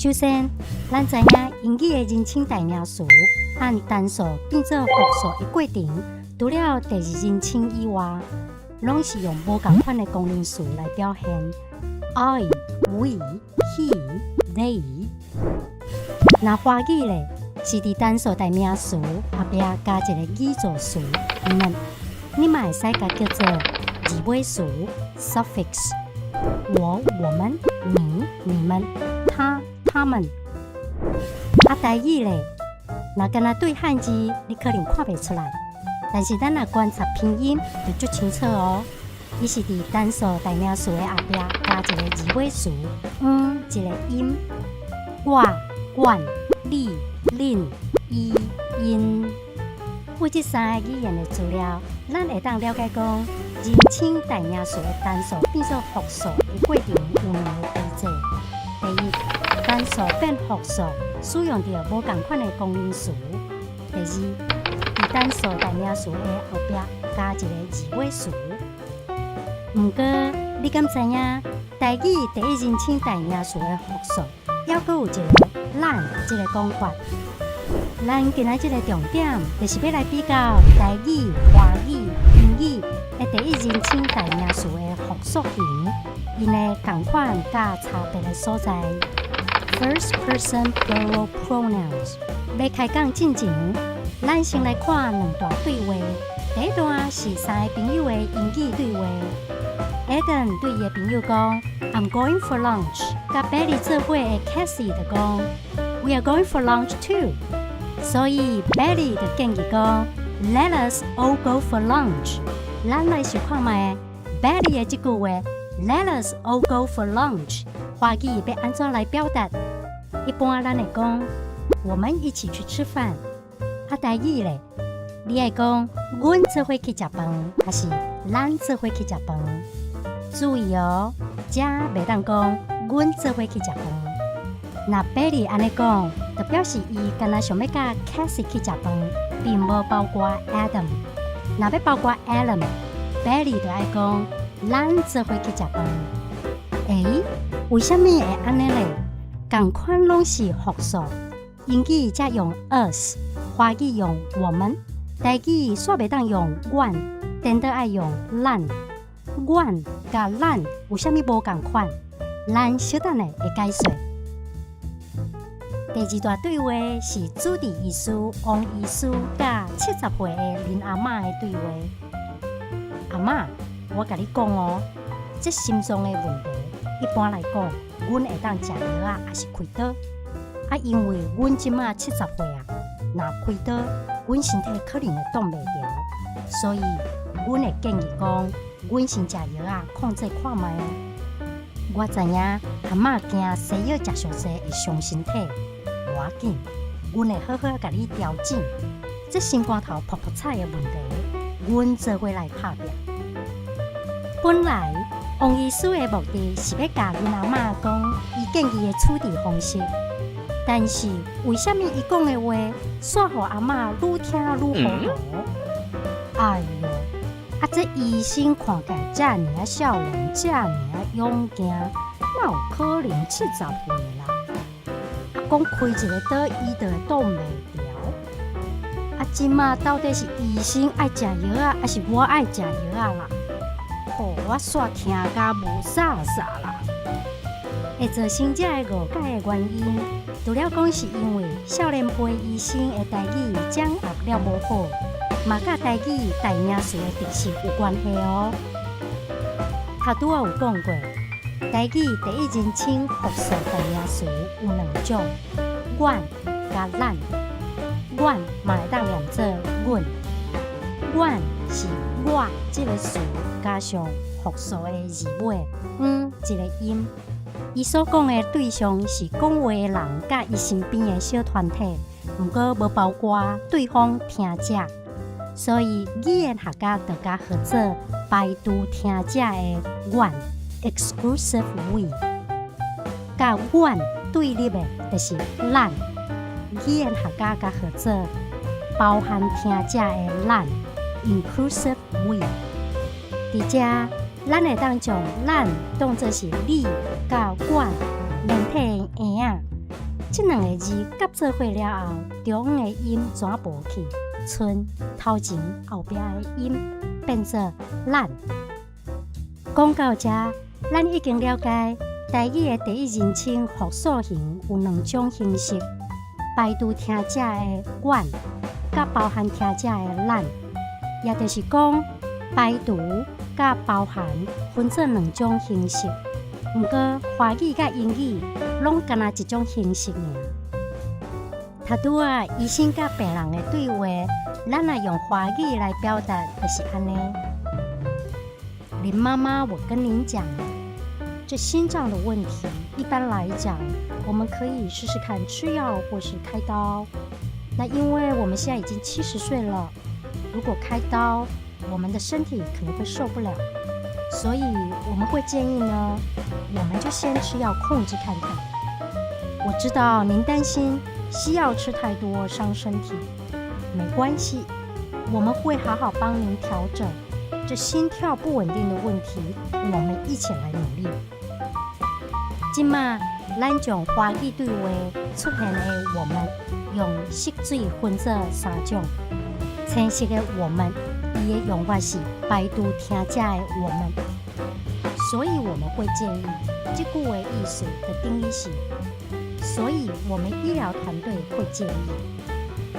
首先，咱知影英語的人稱代名詞按單數變做複數的過程，除了第二人稱以外，攏是用無仝款的功能詞來表現。I、we、he、they。若華語咧，是佇單數代名詞後壁加一个語助詞們，你嘛會使共叫做字尾詞 suffix。我、我們、你、你們、他、他們。啊，台語咧，若干焦對漢字，你可能看袂出來，但是咱若觀察拼音就足清楚哦。伊是佇單數代名詞的後壁加一个字尾詞，嗯，一个音。我、阮、你、恁、伊、𪜶。有這三个語言的資料，咱會當了解講，人稱代名詞的單數變做複數的過程有兩个規則。第一，單數變複數使用著無仝款的功能詞。第二，佇單數代名詞的後壁加一个字尾詞。毋過，你敢知影台語第一人稱代名詞的複數，猶閣有一个咱這个講法？咱今仔這个重點，就是欲來比較台語、華語、英語的第一人稱代名詞的複數型，𪜶的仝款佮差別的所在。First person plural pronouns。欲開講進前，咱先來看兩段對話。第一段是三个朋友的英語對話。Adam 對伊的朋友講：“I'm going for lunch。”佮 Betty 做伙的 Cassie 就講：“We are going for lunch too。”所以 Betty 就建議講：“Let us all go for lunch。”咱來想看覓 Betty 的這句話：“Let us all go for lunch。”華語欲按怎來表達？一般咱會講：“我們一起去吃飯。”啊，台語咧，你愛講阮做伙去食飯，還是咱做伙去食飯？注意哦，遮袂當講阮做伙去食飯。若 Betty 按呢講，就表示伊干焦想欲佮 Cassie 去食飯，並無包括 Adam。若欲包括 Adam，Betty 就愛講咱做伙去食飯。欸，為啥物會按呢咧？仝款攏是複數，英語才用 us，華語用我們，台語煞袂當用阮，顛倒愛用咱。阮佮咱有啥物無仝款？咱小等下會解說。第二段對話是主治醫師王醫師佮70歲的林阿嬤的對話。阿嬤，我共你講哦，這心臟的問題，一般來講，阮會當食藥仔，抑是開刀。啊，因為阮這馬七十歲啊，若開刀，阮身體可能會擋袂牢，所以阮會建議講，阮先食藥仔控制看覓哦。我知影阿嬤驚西藥食傷濟會傷身體，無要緊，阮會好好共你調整。這心肝頭噗噗彩的問題，阮做伙來拍拚。本來王醫師的目的是欲共𪜶阿嬤講伊建議的處置方式，但是為啥物伊講的話，煞予阿嬤愈聽愈糊塗？哎喲，啊這醫生看起來遮爾仔少年，遮爾仔勇健，哪有可能七十歲啦？啊，講開一个刀，伊就會擋袂牢？啊，這馬到底是醫生愛食藥仔，抑是我愛食藥仔啦？哦，我煞聽甲霧煞煞啦！會造成這个誤解的原因，除了講是因為少年輩醫生的台語掌握了無好，嘛佮台語代名詞的特色有關係哦。頭拄仔有講過，台語第一人稱複數代名詞有兩種，阮佮咱。阮嘛會當念做阮，阮是我這个詞加上複數的字尾，嗯一个音。伊所講的對象是講話的人佮伊身邊的小團體，毋過無包括對方聽者，所以語言學家就共號做排除聽者的阮（exclusive we）。佮阮對立的，就是咱。語言學家共號做包含聽者的咱（inclusive we）。佇遮，咱會當將咱當做是你佮阮連體的嬰仔，這兩个字夾做伙了後，中央的音轉無去，賰頭前後壁的音變做咱。講到遮，咱已經了解台語的第一人稱複數形有兩種形式：排除聽者的阮，佮包含聽者的咱，也就是講排除佮包含分做兩種形式。毋過華語佮英語攏干焦一種形式爾。頭拄仔醫生佮病人的對話，咱若用華語來表達，就是按呢。林媽媽，我跟您講，這心臟的問題，一般來講，我們可以試試看吃藥或是開刀。那因為我們現在已經70歲了，如果開刀，我們的身體可能會受不了，所以我們會建議呢，我們就先吃藥控制看看。我知道您擔心西藥吃太多傷身體，沒關係，我們會好好幫您調整這心跳不穩定的問題，我們一起來努力。這馬咱將華語對話出現的我們用色水分做三種，青色的我們，伊的用法是排除聽者的我們，所以我們會建議這句話意思的定義是，所以我們醫療團隊會建議，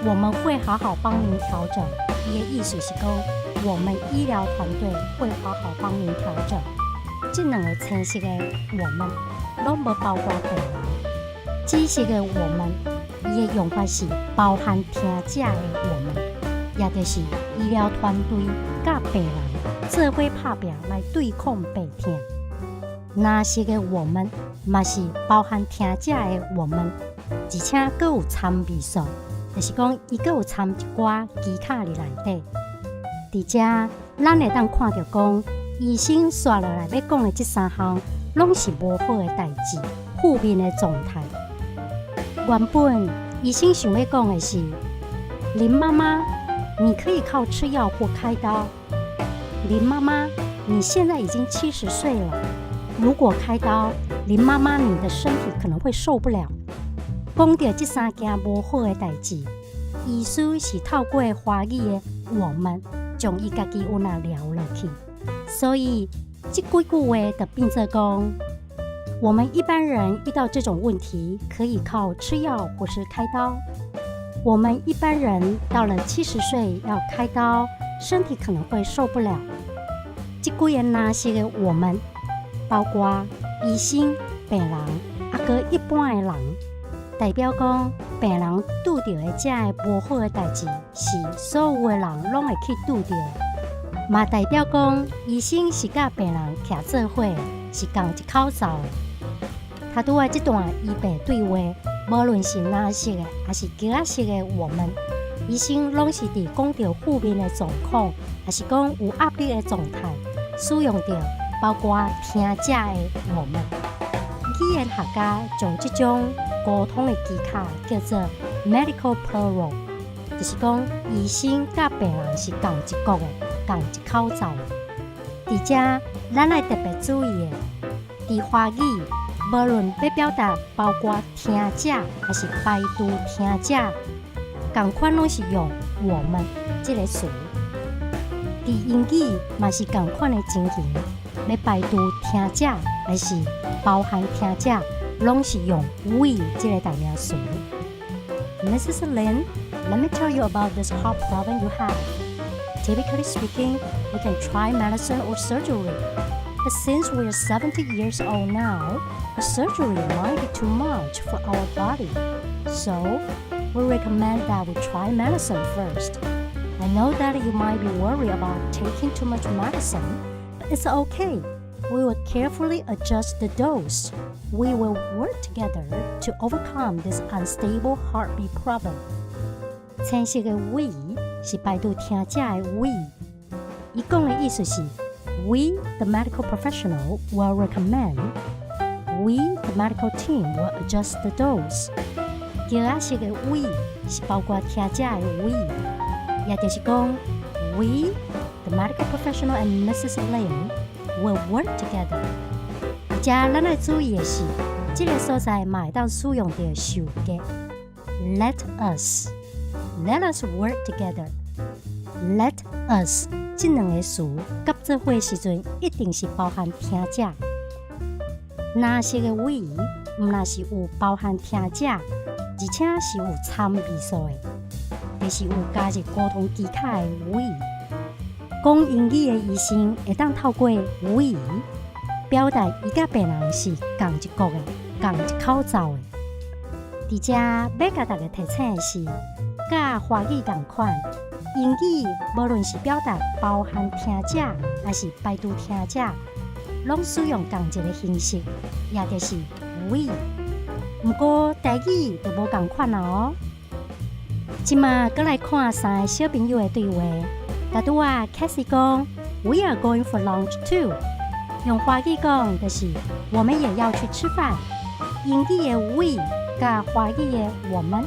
我們會好好幫您調整。伊的意思是講，我們醫療團隊會好好幫您調整。這兩个青色的我們攏無包括病人，紫色的我們，伊的用法是包含聽者的我們，也就是醫療團隊佮病人做伙拍拚來對抗病痛。藍色的我們嘛是包含聽者的我們，而且閣有摻味素，就是講伊閣有摻一寡技巧佇內底。佇遮，咱會當看著講，醫生紲落來欲講的這三項，攏是無好的代誌，負面的狀態。原本醫生想欲講的是，林媽媽，你可以靠吃藥或開刀。林媽媽，你現在已經70歲了，如果開刀，林媽媽你的身體可能會受不了。講著這三件無好的代誌，醫師是透過華語的我們，將伊家己有那聊落去，所以這幾句話就變做講，我們一般人遇到這種問題，可以靠吃藥或是開刀。我們一般人到了70歲要開刀，身體可能會受不了。這幾个藍色的我們，包括醫生、病人，抑閣一般的人，代表講病人拄著的這个無好的代誌，是所有的人攏會去拄著。嘛代表講醫生是佮病人徛做伙，是仝一口罩的。頭拄仔這段醫病對話，無論是藍色的，抑是橘仔色的，我們醫生攏是佇講著負面的狀況，抑是講有壓力的狀態，使用著包括聽者的我們。語言學家將這種溝通的技巧叫做 medical plural，就是講醫生佮病人是仝一國的，仝一口罩的。佇遮，咱愛特別注意的，佇華語，無論欲表達包括聽者，抑是排除聽者，仝款攏是用我們這个詞。佇英語嘛是仝款的情形，欲排除聽者，抑是包含聽者，攏是用 we 這个代名詞。Mrs. Lin, let me tell you about this heart problem you have. Typically speaking, we can try medicine or surgery. But since we are 70 years old now, a surgery might be too much for our body. So, we recommend that we try medicine first. I know that you might be worried about taking too much medicine, but it's okay. We will carefully adjust the dose. We will work together to overcome this unstable heartbeat problem. 青色的 we 是排除聽者的 we，伊講的意思是 we the medical professional will recommend, we the medical team will adjust the dose。橘仔色的 we 是包括聽者的 we，也就是講 we the medical professional and Mrs. Lin will work together。而遮咱愛注意的是，這个所在嘛會當使用著受格。Let us, let us work together. Let us 這兩个詞佮做伙時陣，一定是包含聽者。藍色的 we 毋但是有包含聽者，而且是有參字數的，就是有加入溝通技巧的 we。講英語的醫生會當透過 we 表達伊佮病人是仝一國的、仝一口罩的。佇遮欲共大家提醒的是，佮華語仝款，英語無論是表達包含聽者，抑是排除聽者，攏使用仝一个形式，也就是 we。毋過台語就無仝款啦哦。這馬閣來看三个小朋友的對話。頭拄仔 Cassie 講，We are going for lunch too。用華語講就是我們也要去吃飯。英語的 we 佮華語的我們，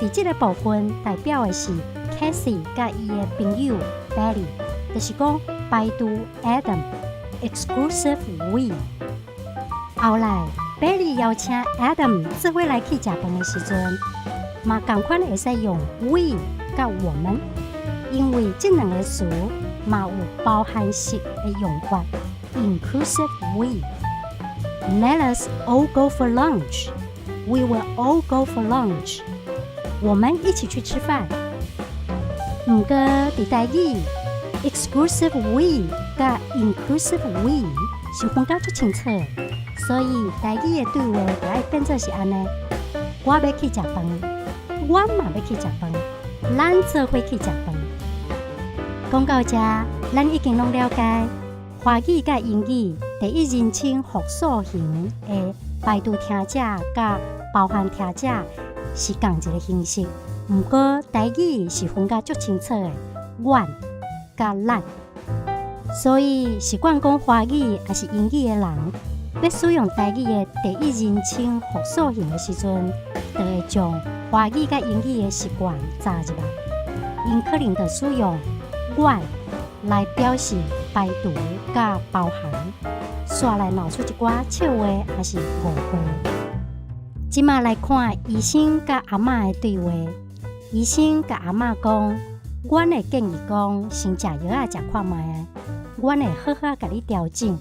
佇這个部分代表的是 Cassie 佮伊的朋友 Betty，就是講排除 Adam，exclusive we。後來 Betty 邀請 Adam 做伙來去食飯的時陣，嘛仝款會使用 we 佮我們，因為這兩个詞嘛有包含式的用法，inclusive we。Let us all go for lunch. We will all go for lunch. 我們一起去吃飯。毋過佇台語，exclusive we 佮 inclusive we 是分甲足清楚的，所以台語的對話就愛變做是按呢：我欲去食飯，阮嘛欲去食飯，咱做伙去食飯。講到遮，咱已經攏了解華語佮英語第一人稱複數形的排除聽者佮包含聽者是仝一个形式，毋過台語是分甲足清楚的，阮佮咱。所以習慣講華語抑是英語的人，欲使用台語的第一人稱複數形的時陣，就會將華語佮英語的習慣雜入來，𪜶可能就使用阮來表示排除佮包含，煞來鬧出一寡笑話抑是誤會。這馬來看醫生佮阿嬤的對話。醫生共阿嬤講：阮會建議講先食藥仔食看覓仔，阮會好好共你調整。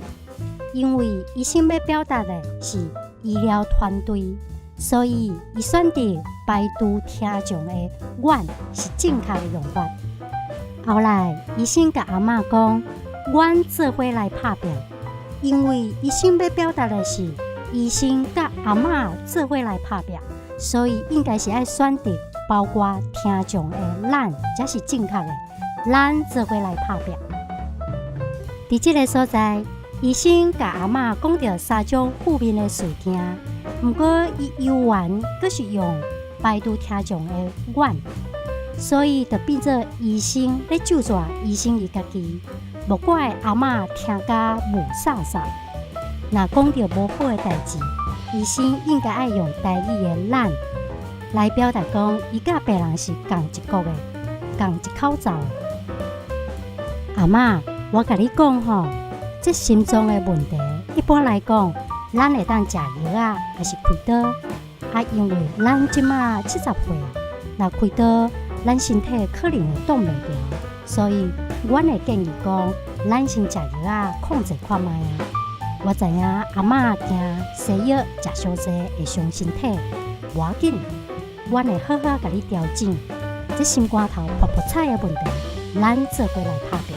因為醫生欲表達的是醫療團隊，所以伊選擇排除聽眾的阮是正確的用法。後來醫生共阿嬤講：阮做伙來拍拚，因為醫生欲表達的是醫生佮阿嬤做伙來拍拚，所以應該是愛選擇包括聽眾的咱才是正確的，咱做伙來拍拚。佇這个所在，醫生共阿嬤講著三種負面的事件，毋過伊猶原閣是用排除聽眾的阮，所以就變做醫生咧咒詛醫生伊家己，莫怪阿嬤聽甲霧煞煞。若講著無好的代誌，醫生應該愛用台語的咱來表達講，伊佮病人是仝一國的，仝一口罩的。阿嬤，我共你講吼，這心臟的問題，一般來講，咱會當食藥仔，抑是開刀。啊，因為咱這馬70歲，若開刀，咱身體可能會擋袂牢，所以阮會建議講，咱先食藥仔控制看覓仔。我知影阿嬤驚西藥食傷濟會傷身體，無要緊，阮會好好共你調整。這心肝頭噗噗彩的問題，咱做伙來拍拚。